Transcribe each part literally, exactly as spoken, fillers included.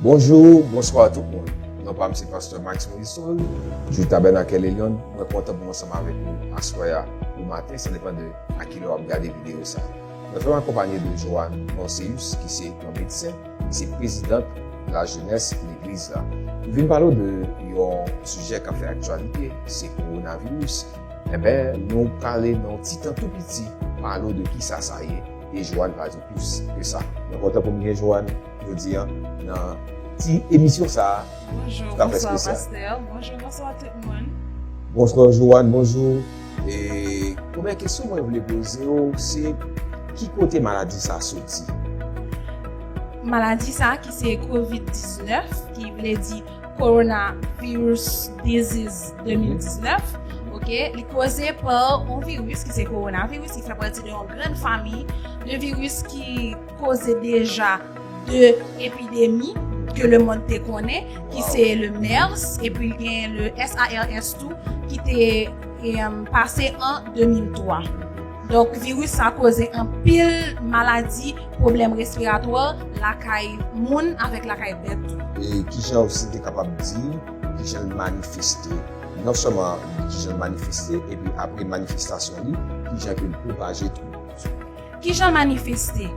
Bonjou, bonswa tout moun. Non pa m se Pastè Max Morrison, jou Tabènak Elyon. Mwen kontan pou m ansanm avèk nou aswè a ou maten, sa depann de a kilè w ap gade videyo sa. Mwen fè m akonpanye de Joanne Morceus, ki se yon medsen, ki se prezidant lajenès legliz la. Nou vin pale w de yon sijè k ap fè aktyalite, se kowonaviris. Enben, nou prale nan yon ti tan tou piti, pale w de kisa sa ye, e Joanne va di w plis ke sa. Mwen kontan pou m gen Joanne jodi a nan ti emisyon sa a. Bonjou, bonswa pastè. Bonjou, bonswa tout moun. Bonswa Joanne, bonjou. E premyè kesyon mwen vle poze w se ki kote maladi sa soti? Maladi sa ki se kovid diznèf, ki vle di Coronavirus Disease de mil diznèf, ok, li koze pa yon viris ki se kowonaviris, ki fè pati de yon grann fanmi de viris ki koze deja de epidemi ke lemonn te konnen, ki se le mers, epi l gen le sars tou, ki te, em, pase an de mil twa. Donk, viris sa koze anpil maladi, pwoblèm respiratwa lakay moun avèk lakay bèt tou. E kijan osi te kapab di, kijan l manifeste? Non sèlman kijan l manifeste, epi apre manifestasyon li, kijan ke l pwopaje tou. Kijan l manifeste?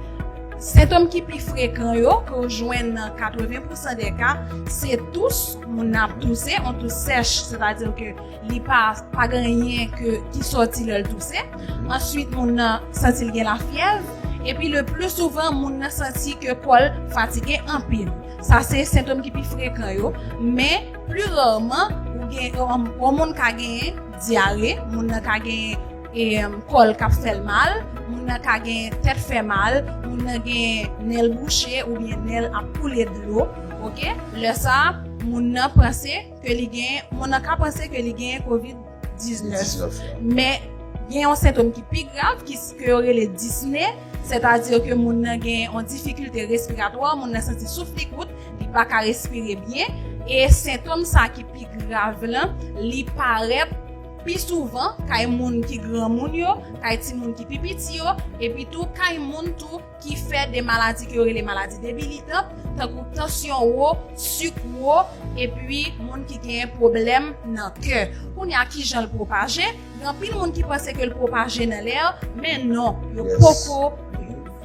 Sentòm ki pi frekan yo, ke w jwenn nan katreven pousan de ka, se tous, moun nan ap touse, yon tous sèch, sètadi ke li pa, pa gen anyen ke, ki sòti lè l touse. Answit, moun nan santi l gen lafyèv. Epi, le pli souvan, moun nan santi ke kò l fatige anpil. Sa se sentòm ki pi frekan yo. Men, pli rèman, ou gen, yon, yon moun ka genyen dyare, moun nan ka genyen e, em, kò l k ap fè l mal, moun nan ka gen tèt fè mal, moun nan gen nen l bouche oubyen nen l ap koule dlo, ok? Lè sa a, moun nan panse ke li gen, moun nan ka panse ke li gen kovid diznèf. Men, gen yon sentòm ki pi grav, ki, ke yo rele disne, sètadi ke moun nan gen yon difikilte respiratwa, moun nan santi souf li kout, li pa ka respire byen, e sentòm sa ki pi grav lan, li parèt pi souvan kay moun ki granmoun yo, kay timoun ki pi piti yo, epi tou kay moun tou ki fè de maladi ke yo rele maladi debilitan, tankou tansyon wo, sik wo, epi moun ki gen pwoblèm nan kè. Kounye a, kijan l pwopaje? Gen anpil moun ki panse ke l pwopaje nan lè, men non, yo poko,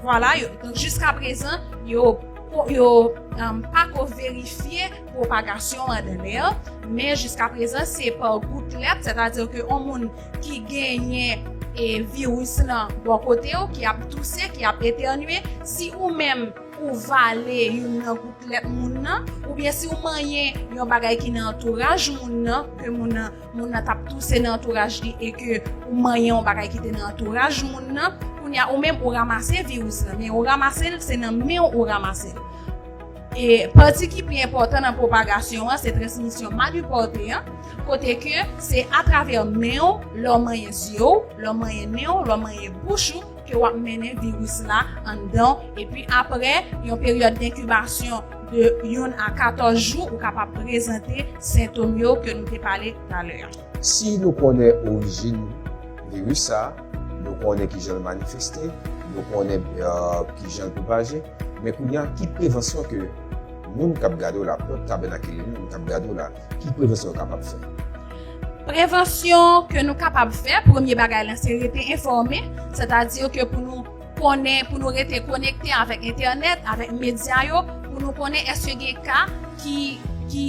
vwala, yo, donk, jiska prezan, yo, yo, um, pa ko verifye pwopagasyon an nan lè, men jiska prezan, se pa goutlèt, sètadi ke yon moun ki genyen, e, viris lan bò kote w, ki ap touse, ki ap etènye, si ou menm ou vale youn nan goutlèt moun nan, oubyen si ou manyen yon bagay ki nan antouraj moun nan, ke moun nan, moun nan t ap touse nan antouraj li e ke ou manyen yon bagay ki te nan antouraj moun nan, kounye a ou menm ou ranmase viris lan, men ou ranmase l, se nan men w ou ranmase l. E pati ki pi enpòtan nan pwopagasyon an, se transmisyon malipòte an, kote ke se atravè men w, lè w manyen zye w, lè w manyen nen w, lè w manyen bouch ou, ke w ap mennen viris la anndan w, epi apre yon peryòd denkibasyon de youn a katòz jou, ou kapab prezante sentòm yo ke nou te pale talè a. Si nou konnen orijin viris sa, nou konnen kijan l manifeste, nou konnen, euh, kijan l pwopaje, men kounye a, ki prevansyon ke moun k ap gade w la, pèp Tabènak Elyon, moun k ap gade w la, ki prevansyon yo kapab fè? Prevansyon ke nou kapab fè, premye bagay lan, se rete enfòme, sètadi ke pou nou konnen, pou nou rete konekte avèk entènèt, avèk medya yo, pou nou konnen èske gen ka ki, ki,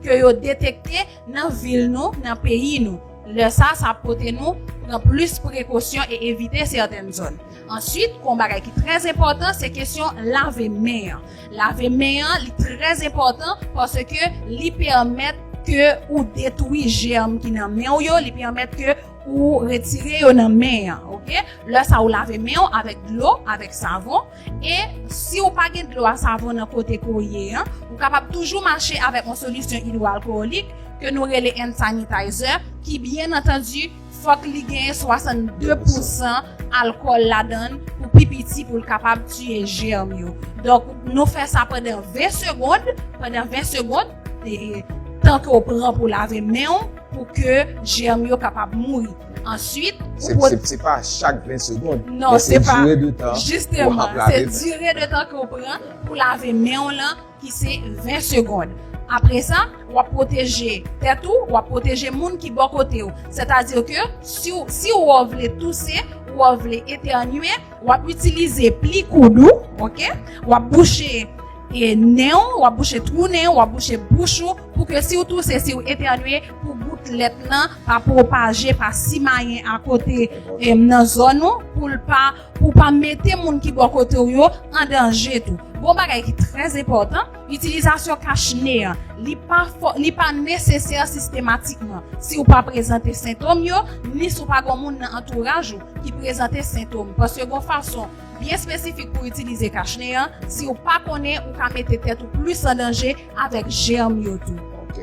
ke yo detekte nan vil nou, nan peyi nou. Lè sa, sa ap pote nou pran plis prekosyon e evite sètèn zòn. Answit, yon bagay ki trè enpòtan, se kesyon lave men an. Lave men an, li trè enpòtan paske li pèmèt ke ou detwi jèm ki nan men w yo, li pèmèt ke ou retire yo nan men an, ok? Lè sa, ou lave men w avèk dlo, avèk savon. E si w pa gen dlo a savon nan kote ke w ye an, ou kapab toujou mache avèk yon solisyon idwoalkolik ke nou rele hand sanitizer, ki, byen antandi, fòk li gen swasannde pousan alkòl ladan l pou pi piti pou l kapab tiye jèm yo. Donk, nou fè sa pandan ven segonn, pandan ven segonn, e, tan ke w pran pou lave men w, pou ke jèm yo kapab mouri. Answit, Se, se, se pa chak ven segonn. Non, se pa. Dire de tan. Jisteman, se dire de tan ke w pran pou lave men w lan, ki se ven segonn. Apre sa, w ap pwoteje tèt ou, w ap pwoteje moun ki bò kote w. Sètadi ke si w, si w vle touse, w vle etènye, w ap itilize pli koud ou, oke? W ap bouche e nen w, w ap bouche twou nen w, w ap bouche bouch ou, pou ke si w touse, si w etènye, pou goutlèt lan pa pwopaje, pa simayen akote em, nan zòn ou, pou l pa, pou pa mete moun ki bò kote w yo an danje tou. Gon bagay ki trè enpòtan, itilizasyon kach ne an, li pa fò, li pa nesesè sistematikman si w pa prezante sentòm yo, ni si w pa gon moun nan antouraj ou ki prezante sentòm. Paske gon fason byen espesifik pou itilize kach ne an, si w pa konnen, ou ka mete tèt ou plis an danje avèk jèm yo tou. Ok.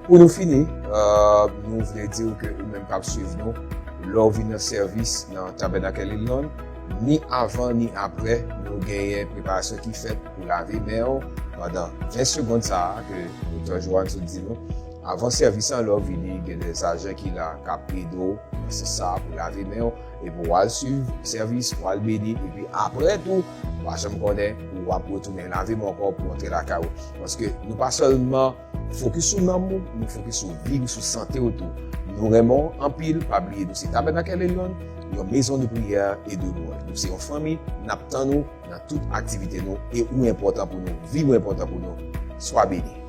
Pou nou fini, euh, nou vle di w ke ou menm k ap swiv nou, lè w vin nan sèvis nan Tabènak El Elyon, ni avan ni aprè, nou genyen preparasyon ki fèt pou lave men w pandan ven segonn sa a ke Doktè Johan sot di nou. Avan sèvis lan, lè w vini, gen de ajan ki la k ap ede w nan sans sa a pou lave men w, epi w al swiv sèvis, w al beni, epi aprè tou, w pa janm konnen, w ap retounen lave men w ankò pou w antre lakay ou. Paske nou pa sèlman fokis sou nanm ou, nou fokis sou vi w, sou sante w tou. Nou renmen w anpil, pa bliye nou se Tabènak El Elyon, yon maison de prière et de louange. Nou se yon fanmi, n ap tann ou nan tout aktivite nou, e ou enpòtan pou nou, vi w enpòtan pou nou. Swa beni.